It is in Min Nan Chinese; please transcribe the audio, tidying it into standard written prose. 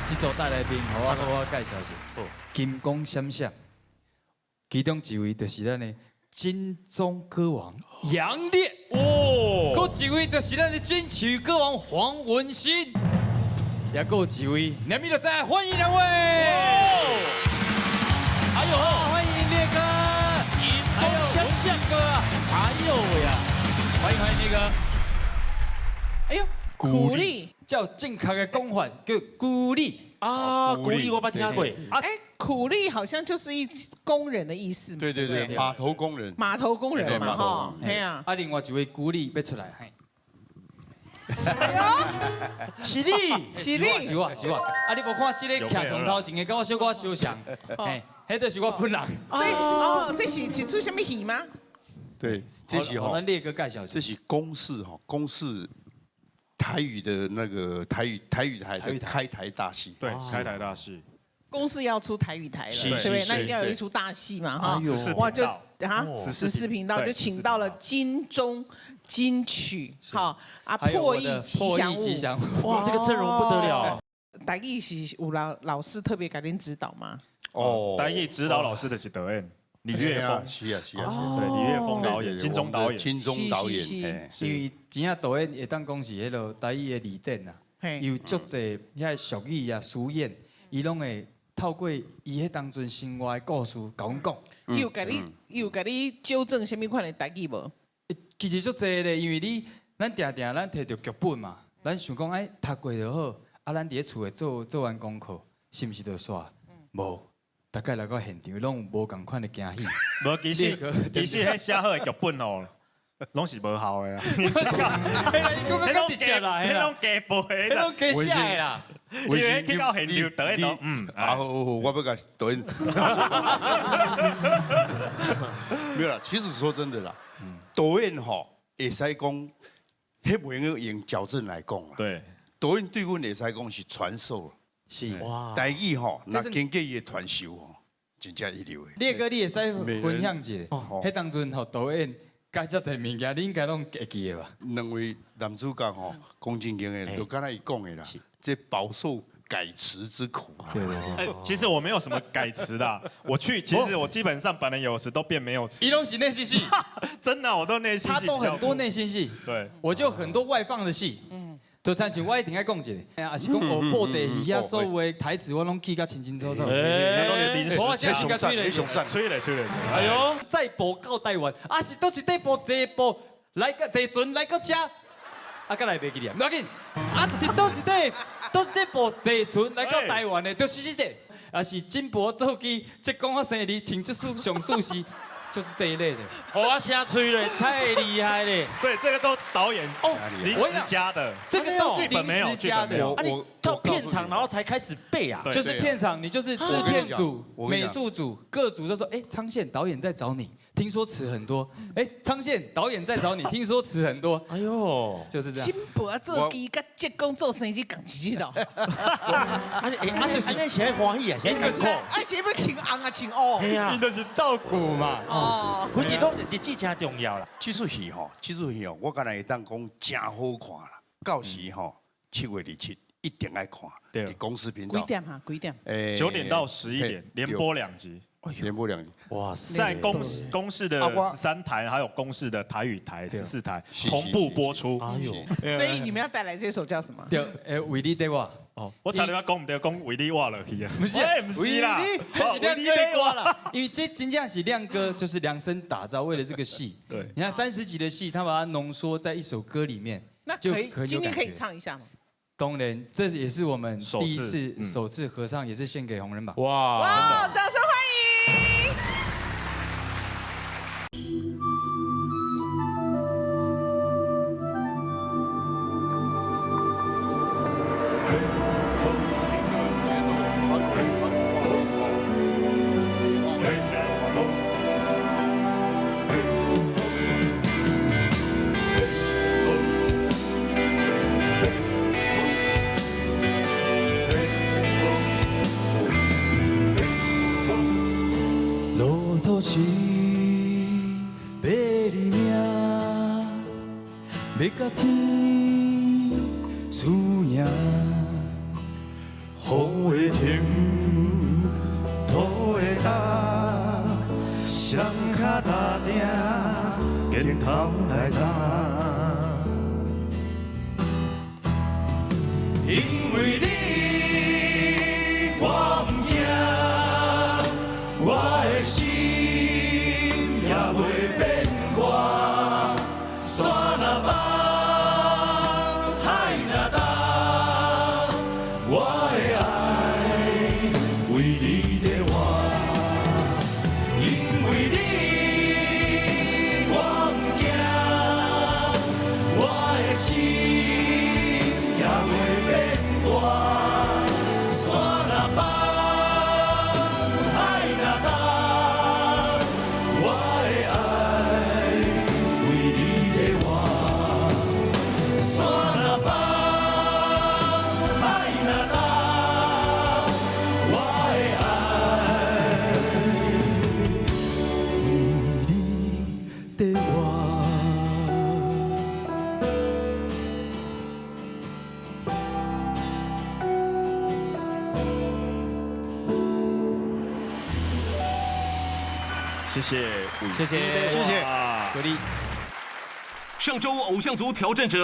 這組大來賓，予我好好介紹一下。金光閃閃，其中一位就是咱的金鐘歌王楊烈，哦，閣一位就是咱的金曲歌王黃文新，也閣有一位，兩位就再歡迎兩位。哎呦，歡迎烈哥，金光閃閃哥啊，哎呦呀，歡迎歡迎烈哥。哎呦，苦力，照正確的講法叫苦力。啊，苦力我捌聽過。哎，苦力好像就是一工人的意思嘛。對對對，碼頭工人。碼頭工人嘛，吼，係啊。啊，另外一位苦力欲出來，嘿。哎呦，是你，是你，是我，是我。啊，你無看這個徛從頭前的，佮我小可相像，嘿，彼就是我本人。所以，哦，這是一出什麼戲嗎？對，這是吼，咱烈哥介紹。這是公視吼，公視台語的那個台語台的開台大戲。對，開台大戲。公視要出台語台了，對不對？那一定要有一出大戲嘛，哈。哇，就啊，14頻道就請到了金鐘金曲，哈啊，破億吉祥物，哇，這個陣容不得了。台語是有老師特別共恁指導嗎？哦，台語指導老師就是導演李岳峰，是啊是啊，對，李岳峰導演，金鐘導演，金鐘導演，因為真正導演會當講是彼個台語的字典啊，有足濟遐俗語啊、俗諺，伊攏會透過伊彼當陣生活的故事，共阮講。伊有共你，伊有共你糾正啥物款的台語無？其實足濟咧，因為你，咱定定咱提著劇本嘛，咱想講哎讀過就好，啊咱佇咧厝內做做完功課，是毋是就煞？無，逐擺來到現場，攏有無仝款的驚喜。無，其實彼寫好的劇本哦，攏是無效的啦。彼攏直接啦，彼攏加報的，彼攏加寫的啦。因為去到現場，導演嗯，啊好好，我欲共導演。沒有啦，其實說真的啦，導演吼會使講，彼袂用用矯正來講啦。對，導演對阮會使講是傳授。是哇，台語吼，若經過伊的傳授吼，真正一流的。烈哥，你會使分享一下，彼當陣予導演教遮濟物件，你應該攏會記得吧？兩位男主角吼，講正經的，就敢若伊講的啦，這飽受改詞之苦。對對對。其實我沒有什麼改詞的，我去，其實我基本上本來有詞都變沒有詞。伊攏是內心戲，真的，我都內心戲。他都很多內心戲。對，我就很多外放的戲。嗯。就親像我一定愛講一下，也是講哦，布袋戲遐所有的台詞我攏記甲清清楚楚。那都是臨時。我現在先吹咧，吹咧，吹咧。哎呦，載步到台灣，啊是佗一塊步坐步來個坐船來到遮，啊，閣來袂記得，無要緊。啊是佗一塊，佗一塊步坐船來到台灣的，就是這個。啊是金箔做機，浙江啊生日，穿這束上素是。就是這一類的，我寫吹咧，太厲害了。對，這個都是導演哦臨時加的，這個都是臨時加的。啊，你到片場然後才開始背啊？就是片場，你就是製片組、美術組各組就說：哎，昌憲導演在找你，聽說詞很多。哎，昌憲導演在找你，聽說詞很多。哎呦，就是這樣。金箔做機佮浙江做生意仝一日咯。啊，啊，就是你是愛歡喜啊，是愛艱苦？啊，是欲穿紅啊，穿烏。係啊，伊就是鬥鼓嘛。哦，反正攏日子真重要啦。這齣戲吼，這齣戲吼，我敢若會當講真好看啦。到時吼，7月27一定愛看。對，公視頻道。幾點啊？幾點？ 9點到11點，連播兩集。連播兩集。哇塞！在公視的13台，還有公視的台語台14台同步播出。哎呦！所以你們要帶來這首叫什麼？對，為你的我。哦，我差點要講毋對，講為你活落去啊！不是，不是啦，是亮哥的歌啦。因為這真正是亮哥，就是量身打造，為了這個戲。對，你看30集的戲，他把它濃縮在一首歌裡面。那可以，今天可以唱一下嗎？當然，這也是我們第一次首次合唱，也是獻給洪仁寶。哇！哇！掌聲歡迎！路途是欲你命，欲佮天输赢，予雨會停，土會焦，雙跤踏定，肩頭來擔。因為你，我毋驚，我的心也袂變卦。山若崩，海若干，我的愛為你在活。因為你，我毋驚，我的心也袂變卦。山若崩，海若干，我的愛為你在活。山若崩，海若干，我的愛為你在活。謝謝，謝謝，謝謝，鼓勵。上週偶像組挑戰者。